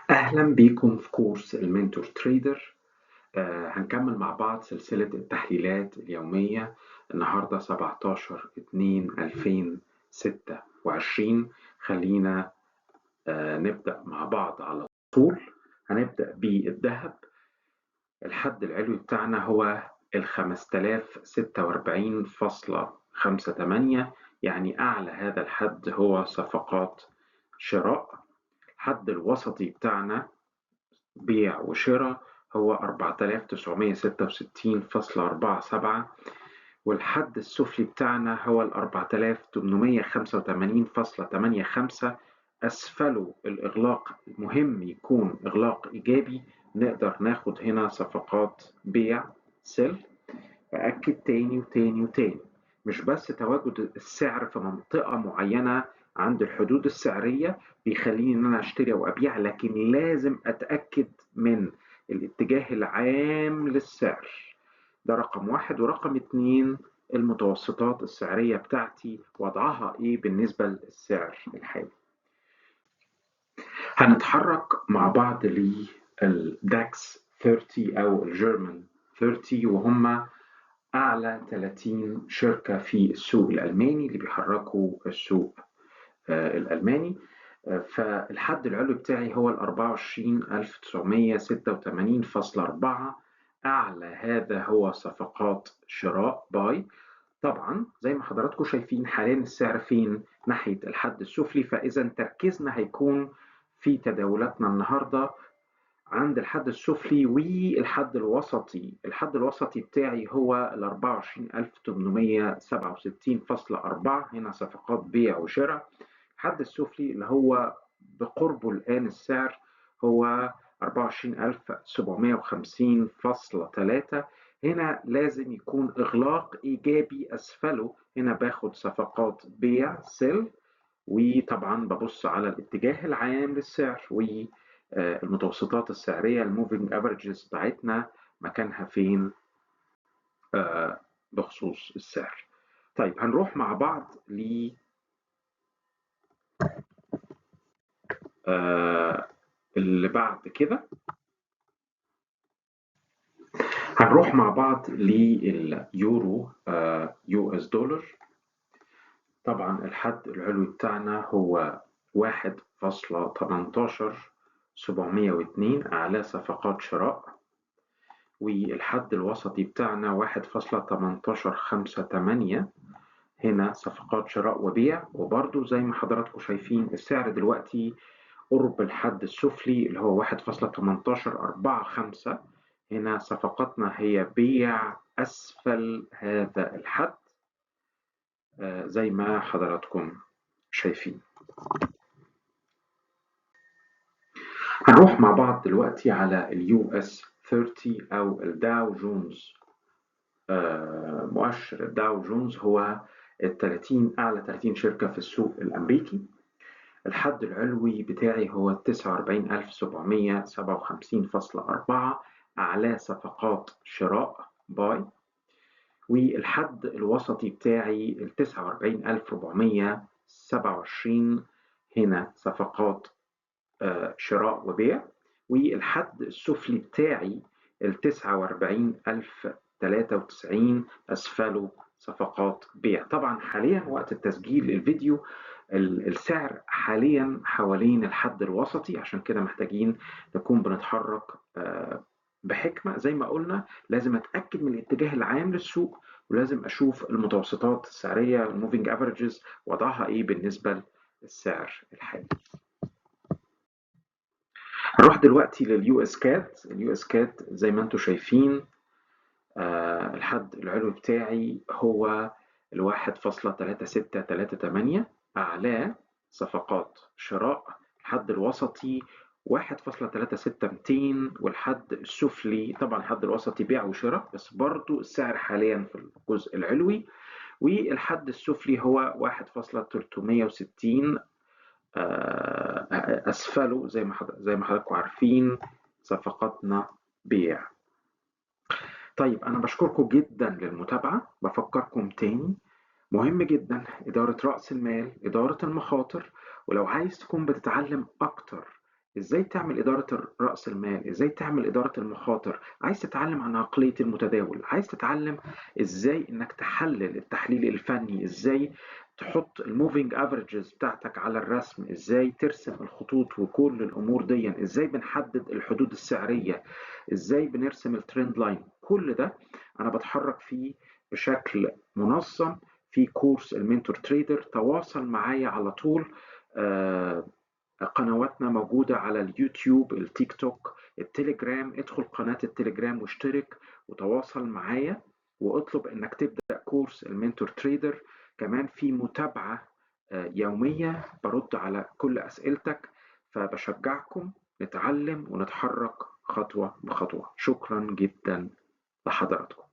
أهلا بيكم في كورس ال Mentor Trader. هنكمل مع بعض سلسلة التحليلات اليومية. النهاردة 17/2/2026. خلينا نبدأ مع بعض على طول. هنبدأ بالذهب. الحد العلوي بتاعنا هو 5046.58، يعني أعلى هذا الحد هو صفقات شراء. الحد الوسطي بتاعنا بيع وشراء هو 4966.47، والحد السفلي بتاعنا هو 4885.85. أسفله الإغلاق مهم يكون إغلاق إيجابي، نقدر ناخد هنا صفقات بيع سيل. أأكد تاني وتاني وتاني، مش بس تواجد السعر في منطقة معينة عند الحدود السعرية بيخليني إن أنا أشتري أو أبيع، لكن لازم أتأكد من الاتجاه العام للسعر. ده رقم واحد. ورقم اتنين، المتوسطات السعرية بتاعتي وضعها إيه بالنسبة للسعر الحالي. هنتحرك مع بعض لل DAX 30 أو ال German 30، وهم أعلى 30 شركة في السوق الألماني اللي بيحركوا السوق الألماني. فالحد العلوي بتاعي هو 24986.4، أعلى هذا هو صفقات شراء buy. طبعا زي ما حضراتكم شايفين حاليا السعر فين؟ ناحية الحد السفلي، فإذا تركيزنا هيكون في تداولاتنا النهاردة عند الحد السفلي والحد الوسطي. الحد الوسطي بتاعي هو 24867.4، هنا صفقات بيع وشراء. الحد السفلي اللي هو بقربه الآن السعر هو 24750.3، هنا لازم يكون إغلاق إيجابي أسفله، هنا باخد صفقات بيع سيل. وطبعا ببص على الاتجاه العام للسعر والمتوسطات السعرية، ال moving averages بتاعتنا مكانها فين بخصوص السعر. طيب هنروح مع بعض ل اللي بعد كده. هنروح مع بعض لليورو US dollar. طبعا الحد العلوي بتاعنا هو 1.18702، أعلى صفقات شراء، والحد الوسطي بتاعنا 1.1858، هنا صفقات شراء وبيع. وبرضو زي ما حضراتكم شايفين السعر دلوقتي قرب الحد السفلي اللي هو 1.1845، هنا صفقاتنا هي بيع أسفل هذا الحد زي ما حضراتكم شايفين. هنروح مع بعض دلوقتي على ال US 30 أو ال Dow Jones. مؤشر ال Dow Jones هو ال 30 أعلى 30 شركة في السوق الأمريكي. الحد العلوي بتاعي هو 49757.4، أعلى صفقات شراء buy، والحد الوسطي بتاعي 49427، هنا صفقات شراء وبيع، والحد السفلي بتاعي 49093 أسفله صفقات بيع. طبعا حاليا وقت التسجيل الفيديو السعر حاليا حوالين الحد الوسطي، عشان كده محتاجين نكون بنتحرك بحكمة. زي ما قلنا لازم أتأكد من الاتجاه العام للسوق، ولازم أشوف المتوسطات السعرية ال moving averages وضعها إيه بالنسبة للسعر الحالي. هنروح دلوقتي لل US CAD. ال US CAD زي ما انتم شايفين الحد العلوي بتاعي هو 1.3638، أعلاه صفقات شراء، الحد الوسطي 1.36200، والحد السفلي طبعا الحد الوسطي بيع وشراء بس برضو السعر حاليا في الجزء العلوي، والحد السفلي هو 1.360 أسفله زي ما حضراتكم عارفين صفقاتنا بيع. طيب أنا بشكركم جدا للمتابعة، بفكركم تاني مهم جدا إدارة رأس المال، إدارة المخاطر، ولو عايز تكون بتتعلم أكتر ازاي تعمل إدارة رأس المال، ازاي تعمل إدارة المخاطر، عايز تتعلم عن عقلية المتداول، عايز تتعلم ازاي انك تحلل التحليل الفني، ازاي تحط ال moving averages بتاعتك على الرسم، ازاي ترسم الخطوط وكل الامور دي، ازاي بنحدد الحدود السعرية، ازاي بنرسم ال trend line. كل ده انا بتحرك فيه بشكل منظم في كورس ال Mentor Trader. تواصل معايا على طول، قنواتنا موجودة على اليوتيوب، التيك توك، التليجرام. ادخل قناة التليجرام واشترك وتواصل معايا واطلب انك تبدأ كورس ال Mentor Trader. كمان في متابعة يومية برد على كل أسئلتك، فبشجعكم نتعلم ونتحرك خطوة بخطوة. شكرا جدا لحضراتكم.